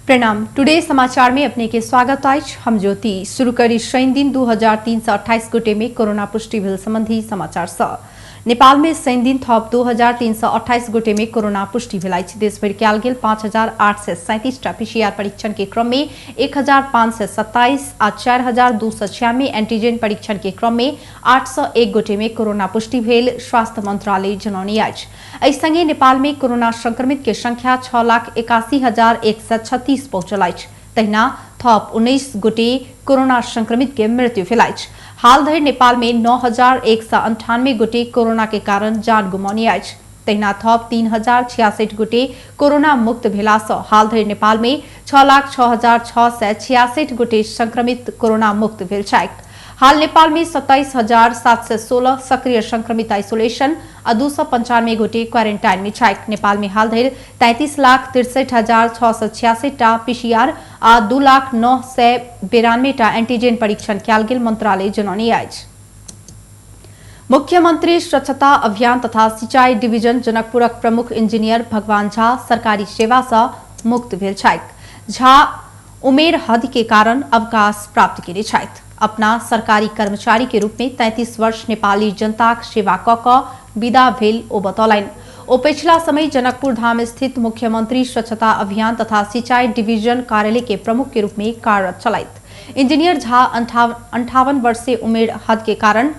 प्रणाम। टुडे समाचार में अपने के स्वागत अछि। हम ज्योति। शुरू करी शनि दिन 2328 गोटे में कोरोना पुष्टि भेल संबंधी समाचार सँ। नेपाल में शनि दिन थप 2328 गोटे में कोरोना पुष्टि भेल अछि। देशभरि कयल गेल 5837 टा पीसीआर परीक्षण के क्रम में 1527 आ 4296 एंटीजन परीक्षण के क्रम में 801 गोटे में कोरोना पुष्टि भेल स्वास्थ्य मंत्रालय जनौने अछि। एहि संगे नेपाल में कोरोना संक्रमित के संख्या 6,81,136 पहुंचल अछि। तहिना थप 19 गोटे कोरोना संक्रमित के मृत्यु भेल अछि। हाल धरि नेपाल में 9,198 गोटे कोरोना के कारण जान गुमौने अछि। तहिना थप 3,066 गोटे कोरोना मुक्त भेला सँ हाल धरि नेपाल में 6,06,666 गोटे संक्रमित कोरोना मुक्त भेल छथि। हाल नेपाल में 27,716 सक्रिय संक्रमित आइसोलेशन आ 295 गोटे क्वारेंटाइन में छथि। नेपाल में हाल धरि 33,63,666 टा पीसीआर आ 2,09,92 टा एंटीजन परीक्षण कयल गेल मंत्रालय जनौने अछि। मुख्यमंत्री स्वच्छता अभियान तथा सिंचाई डिवीजन जनकपुरक प्रमुख इंजीनियर भगवान झा सरकारी सेवा सँ मुक्त भेल छथि। झा उमेर हद के कारण अवकाश प्राप्त केने छथि। अपना सरकारी कर्मचारी के रूप में 33 वर्ष नेपाली जनताक सेवा क कऽ विदा भेल ओ बतौलनि। ओ पछिला समय जनकपुर धाम स्थित मुख्यमंत्री स्वच्छता अभियान तथा सिंचाई डिवीजन कार्यालय के प्रमुख के रूप में कार्यरत छलथि। इंजीनियर झा 58 वर्षीय उमेर हद के कारण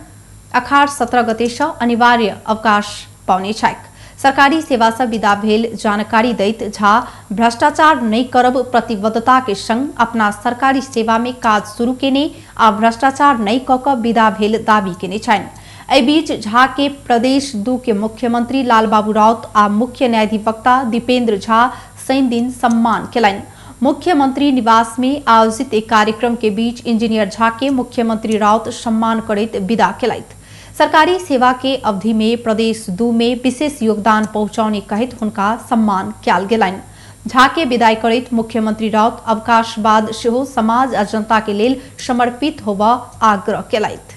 अखार 17 गते सँ अनिवार्य अवकाश पाउने छथि। सरकारी सेवा सँ विदा भेल जानकारी दैत झा भ्रष्टाचार नहि करब प्रतिबद्धता के संग अपना सरकारी सेवा में काज शुरू केने आ भ्रष्टाचार नहि कऽ कऽ विदा भेल दावी केने छनि। एहि बीच झा के प्रदेश 2 के मुख्यमंत्री लालबाबू राउत आ मुख्य न्यायाधिवक्ता दीपेंद्र झा शनि दिन सम्मान केलनि। मुख्यमंत्री निवास में आयोजित एक कार्यक्रम के बीच इंजीनियर झा के मुख्यमंत्री राउत सम्मान करैत विदा केलथि। सरकारी सेवा के अवधि में प्रदेश 2 में विशेष योगदान पहुंचौने कहैत हुनका सम्मान कयल गेलनि। झा के विदाई करैत मुख्यमंत्री राउत अवकाश बाद सेहो समाज आ जनता के लेल समर्पित होबऽ आग्रह केलथि।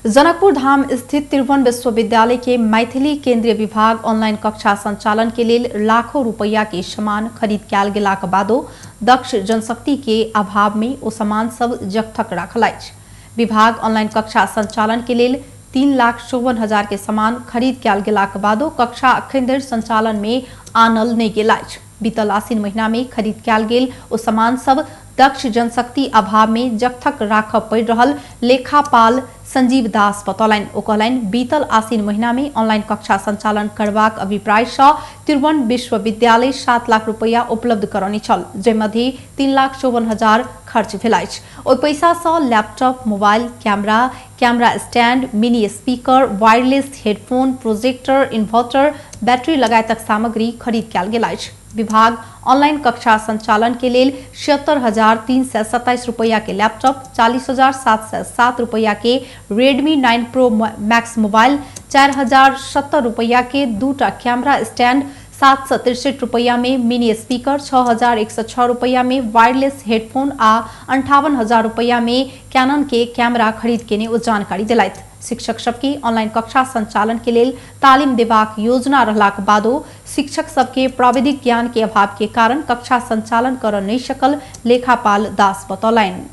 जनकपुर धाम स्थित त्रिभुवन विश्वविद्यालय के मैथिली केंद्रीय विभाग ऑनलाइन कक्षा संचालन के लेल लाखों रुपया के सामान खरीद कयल गेलाक बादो दक्ष जनशक्ति के अभाव में ओ सामान सब जगथक राखल अछि। विभाग ऑनलाइन कक्षा संचालन के लेल 3,54,000 के सामान खरीद कयल गेलाक बादो कक्षा अखन धरि संचालन में आनल नहि गेल अछि। बीतल आसिन महीना में खरीद कयल गेल ओ सामान सब दक्ष जनशक्ति अभाव में जगथक राखऽ पड़ि रहल लेखापाल संजीव दास बतौलनि। ओ कहलनि, बीतल आसिन महीना में ऑनलाइन कक्षा संचालन करबाक अभिप्राय सँ त्रिभुवन विश्वविद्यालय 7 लाख रुपया उपलब्ध करौने छल, जाहिमध्ये 3,54,000 खर्च भेल अछि। ओहि पैसा सँ laptop, mobile, camera, camera stand, mini speaker, wireless headphone, projector, inverter, battery लगायतक सामग्री खरीद कयल गेल अछि। विभाग ऑनलाइन कक्षा संचालन के लेल 76,327 रुपया के लैपटॉप, 40,707 रुपया के रेडमी 9 प्रो मैक्स मोबाइल, 4,070 रुपया के 2टा कैमरा स्टैंड, 763 रुपया में मिनी स्पीकर, 6,106 रुपया में वायरलेस हेडफोन आ 58,000 रुपया में कैनन के कैमरा खरीद केने ओ जानकारी दिलथि। शिक्षक सबके ऑनलाइन कक्षा संचालन के लेल तालीम देबाक योजना रहलाक बादो शिक्षक सबके प्राविधिक ज्ञान के अभाव के कारण कक्षा संचालन कर नहि सकल लेखापाल दास बतौलनि।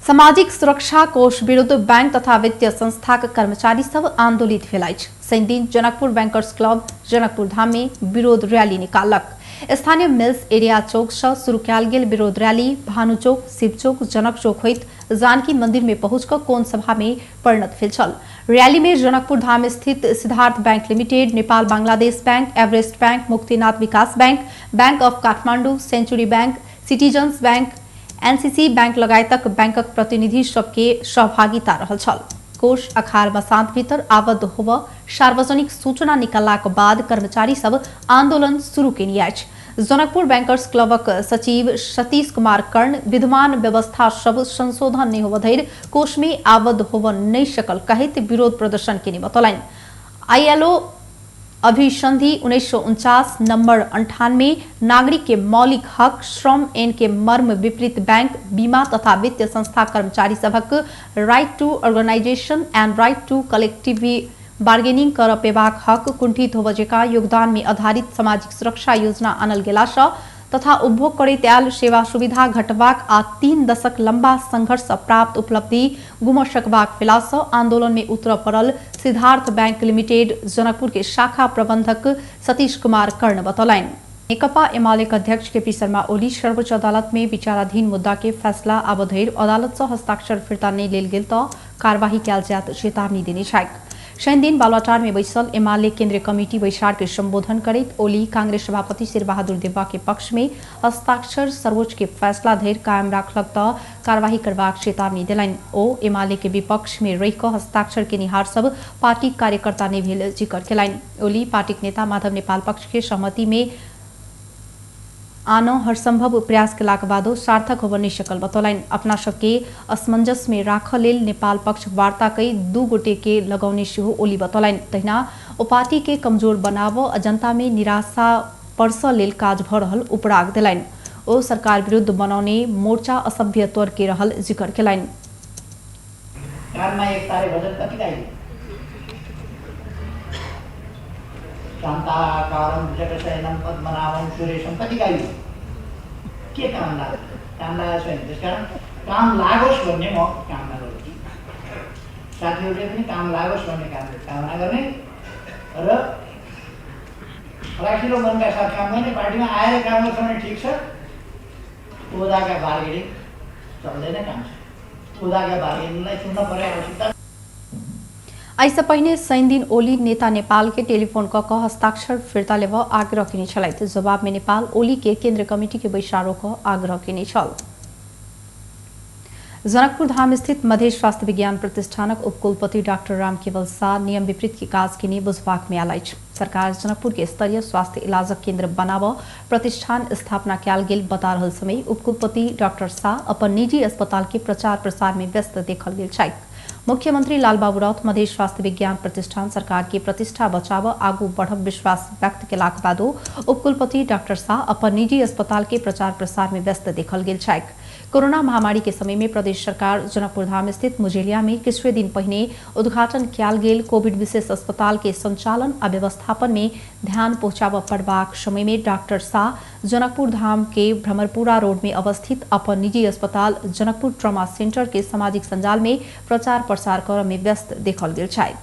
सामाजिक सुरक्षा कोष विरुद्ध बैंक तथा वित्तीय संस्थाक कर्मचारी सब आंदोलित भेल अछि। शनि दिन जनकपुर बैंकर्स क्लब जनकपुर धाम में विरोध रैली निकालक। स्थानीय मिल्स एरिया चौक से शुरू कयल गेल विरोध रैली भानु चौक, शिव चौक, जनक चौक होइत जानकी मंदिर में पहुंच कऽ कोन सभा में परिणत भेल छल। रैली में जनकपुर धाम स्थित Siddhartha bank limited, Nepal Bangladesh bank, Everest bank, Muktinath Vikas bank, bank of Kathmandu, century bank, citizens bank, NCC bank लगायतक बैंकक प्रतिनिधि सबके सहभागिता रहल छल। कोष अखार बसांत भीतर आबद्ध होब सार्वजनिक सूचना निकाललाक बाद कर्मचारी सब आंदोलन शुरू केने अछि। जनकपुर बैंकर्स क्लबक सचिव सतीश कुमार कर्ण विद्यमान व्यवस्था सब संशोधन नहि होब धरि कोष में आबद्ध होब नहि सकल कहैत विरोध प्रदर्शन केने बतौलनि। आईएलओ अभिसंधि 1949 नंबर 98 नागरिक के मौलिक हक, श्रम एन के मर्म विपरीत बैंक, बीमा तथा वित्तीय संस्था कर्मचारी सभक right to organisation and right to collective bargaining कर पेबाक हक कुंठित होबय जकाँ योगदान में आधारित सामाजिक सुरक्षा योजना आनल गेला सँ तथा उपभोग करैत आयल सेवा सुविधा घटबाक आ 3 दशक लंबा संघर्ष सँ प्राप्त उपलब्धि गुमऽ सकबाक भेला सँ आंदोलन में उतरय पड़ल सिद्धार्थ बैंक लिमिटेड जनकपुर के शाखा प्रबंधक सतीश कुमार कर्ण बतौलनि। नेकपा एमाले के अध्यक्ष केपी शर्मा ओली सर्वोच्च अदालत में विचाराधीन मुद्दा के फैसला आब धरि अदालत सँ हस्ताक्षर फिर्ता नहि लेल गेल तऽ कार्यवाही कयल जायत चेतावनी देने छथि। शनिदिन बालुवाटार में बैसल एमाले केंद्रीय कमिटी बैसार के संबोधन करैत ओली कांग्रेस सभापति शेरबहादुर देउवा के पक्ष में हस्ताक्षर सर्वोच्च के फैसला धरि कायम राखलक तऽ कार्यवाही करबाक चेतावनी देलनि। ओ एमाले के विपक्ष में रहि कऽ हस्ताक्षर केनिहार सब पार्टीक कार्यकर्ता नहि भेल जिकर केलनि। ओली पार्टीक नेता माधव नेपाल पक्ष के सहमति में आनो हरसंभव प्रयास केलाक बादो सार्थक होबय नहि सकल बतौलनि। अपना सबके असमंजस में राखऽ लेल नेपाल पक्ष वार्ता कई 2 गोटे के लगौने सेहो ओली बतौलनि। तहिना ओ पार्टी के कमजोर बनाबऽ आ जनता में निराशा परसऽ लेल काज भऽ रहल उपराग देलनि। ओ सरकार विरुद्ध बनौने मोर्चा असभ्य तौर के रहल जिक्र केलनि। कानमा एक तारे भजन कति गाइयो? शान्ताकारं भुजगशयनं पद्मनाभं सुरेशं कति गाइयो? के काम लाग्यो? काम लागेको छैन। त्यसकारण काम लागोस् भन्ने म कामना गर्छु। साथीहरूले पनि काम लागोस् भन्ने कामना गर्ने र फराकिलो मनका साथ काम गर्ने। पार्टीमा आएर काम गर्छ भने ठिक छ, ओदाका बार्गेनिङ चल्दैन काम छ। ओदाका बार्गेनिङलाई सुन्न पर्ने आवश्यकता। एहिसँ पहिने शनिदिन ओली नेता नेपाल के टेलीफोन कऽ कऽ हस्ताक्षर फिर्ता लेबऽ आग्रह केने छलथि। जवाब में नेपाल ओली के केंद्रीय कमिटी के बैसार रोकऽ आग्रह केने छल। जनकपुर धाम स्थित मधेश स्वास्थ्य विज्ञान प्रतिष्ठानक उपकुलपति डाक्टर रामकेवल शाह नियम विपरीत के काज केने बुझबाक में आयल अछि। सरकार जनकपुर के स्तरीय स्वास्थ्य इलाजक केंद्र बनाबऽ प्रतिष्ठान स्थापना कयल गेल बता रहल समय उपकुलपति डाक्टर शाह अपन निजी अस्पताल के प्रचार प्रसार में व्यस्त देखल गेल छथि। मुख्यमंत्री लालबाबू राउत मधेश स्वास्थ्य विज्ञान प्रतिष्ठान सरकार के प्रतिष्ठा बचाव आगू बढ़ब विश्वास व्यक्त केलाक बादो उपकुलपति डाक्टर शाह अपन निजी अस्पताल के प्रचार प्रसार में व्यस्त देखल गेल छथि। कोरोना महामारी के समय में प्रदेश सरकार जनकपुर धाम स्थित मुजेलिया में किछुए दिन पहिने उद्घाटन कयल गेल कोविड विशेष अस्पताल के संचालन आ व्यवस्थापन में ध्यान पहुंचाबऽ पड़बाक समय में डाक्टर शाह जनकपुर धाम के भ्रमरपुरा रोड में अवस्थित अपन निजी अस्पताल जनकपुर ट्रॉमा सेंटर के सामाजिक संजाल में प्रचार प्रसार करऽ में व्यस्त देखल गेल छथि।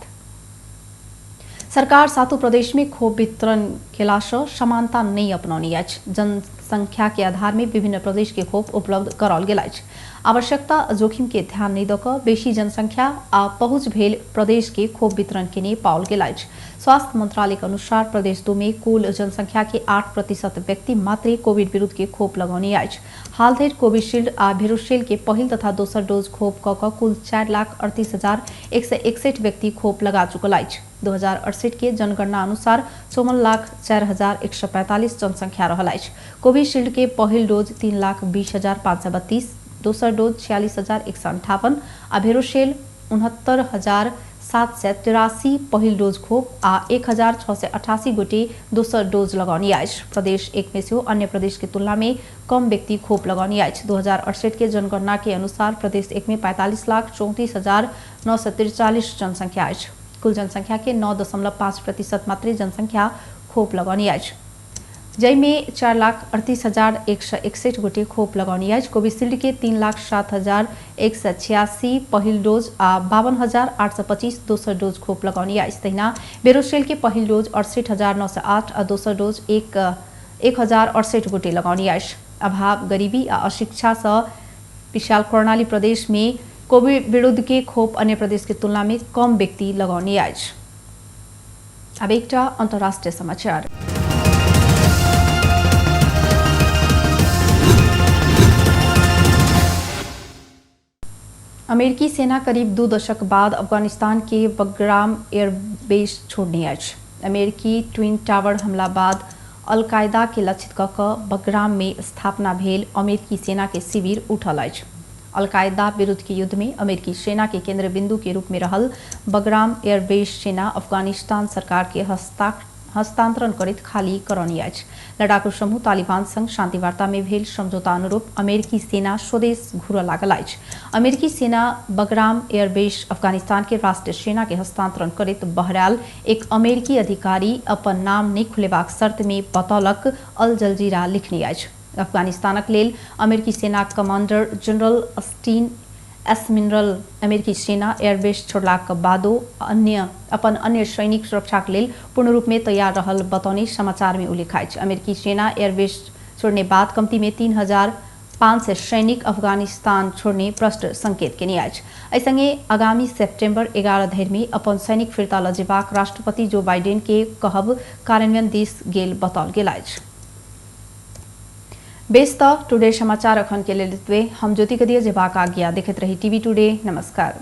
सरकार सातों प्रदेश में खोप वितरण केलासँ समानता नहि अपनौने अछि। जनसंख्या के आधार में विभिन्न प्रदेश के खोप उपलब्ध कराओल गेल अछि। आवश्यकता जोखिम के ध्यान नहि दऽ कऽ बेसी जनसंख्या आ पहुंच भेल प्रदेश के खोप वितरण केने पाओल गेल अछि। स्वास्थ्य मंत्रालय के अनुसार प्रदेश 2 में कुल जनसंख्या के 8% व्यक्ति मात्रे कोविड विरुद्ध के खोप लगौने अछि। हाल धरि कोविशील्ड आ भेरोसेल के पहिल तथा दोसर डोज खोप कऽ कऽ कुल 4,38,161 व्यक्ति खोप लगा चुकल अछि। 2068 के जनगणना अनुसार 54,04,145 जनसंख्या रहल अछि। कोविशील्ड के पहिल डोज 3,20,532, दोसर डोज 46,158 आ भेरोसेल 69,783 पहिल डोज खोप आ 1,688 गोटे दोसर डोज लगौने अछि। प्रदेश 1 में सेहो अन्य प्रदेश के तुलना में कम व्यक्ति खोप लगौने अछि। 2068 के जनगणना के अनुसार प्रदेश 1 में 45,34,943 जनसंख्या अछि। कुल जनसंख्या के 9.5% मात्रे जनसंख्या खोप लगौने अछि, जाहिमे 4,38,161 गोटे खोप लगौने अछि। कोविशील्ड के 3,07,186 पहिल डोज आ 52,825 दोसर डोज खोप लगौने अछि। तहिना बेरोसेल के पहिल डोज 68,908 आ दोसर डोज 1,068 गोटे लगौने अछि। अभाव, गरीबी आ अशिक्षा सँ विशाल कर्णाली प्रदेश में कोविड विरुद्ध के खोप अन्य प्रदेश के तुलना में कम व्यक्ति लगौने अछि। अब एकटा अंतर्राष्ट्रीय समाचार। अमेरिकी सेना करीब 2 दशक बाद अफगानिस्तान के बगराम एयरबेस छोड़ने अछि। अमेरिकी ट्विन टावर हमला बाद अलकायदा के लक्षित कऽ कऽ बगराम में स्थापना भेल अमेरिकी सेना के शिविर उठल अछि। अलकायदा विरुद्ध के युद्ध में अमेरिकी सेना के केंद्र बिंदु के रूप में रहल बगराम एयरबेस सेना अफगानिस्तान सरकार के हस्तांतरण करैत खाली करौनी अछि। लड़ाकू समूह तालिबान संग शांति वार्ता में भेल समझौता अनुरूप अमेरिकी सेना स्वदेश घुरऽ लागल अछि। अमेरिकी सेना बगराम एयरबेस अफगानिस्तान के राष्ट्रीय सेना के हस्तांतरण करैत बहरायल एक अमेरिकी अधिकारी अपन नाम नहि खुलेबाक शर्त में बतौलक। अल जजीरा लिखने अछि। अफगानिस्तानक लेल अमेरिकी सेनाक कमांडर जनरल स्टीन एस मिनरल अमेरिकी सेना एयरबेस छोड़लाक बादो अन्य अपन अन्य सैनिक सुरक्षाक लेल पूर्ण रूप में तैयार रहल बतौने समाचार में उल्लेख अछि। अमेरिकी सेना एयरबेस छोड़ने बाद कम्ती में 3500 सैनिक अफगानिस्तान छोड़ने प्रष्ट संकेत केने अछि। एहि संगे आगामी सेप्टेम्बर 11 धरि में अपन सैनिक फिर्ता लऽ जेबाक राष्ट्रपति जो बाइडेन के कहब कार्यान्वयन दिस गेल बताओल गेल अछि। बेस त टुडे समाचार अखन के लेल एतबे। हम ज्योति के दिए जेबाक आज्ञा। देखैत रही टीवी टुडे। नमस्कार।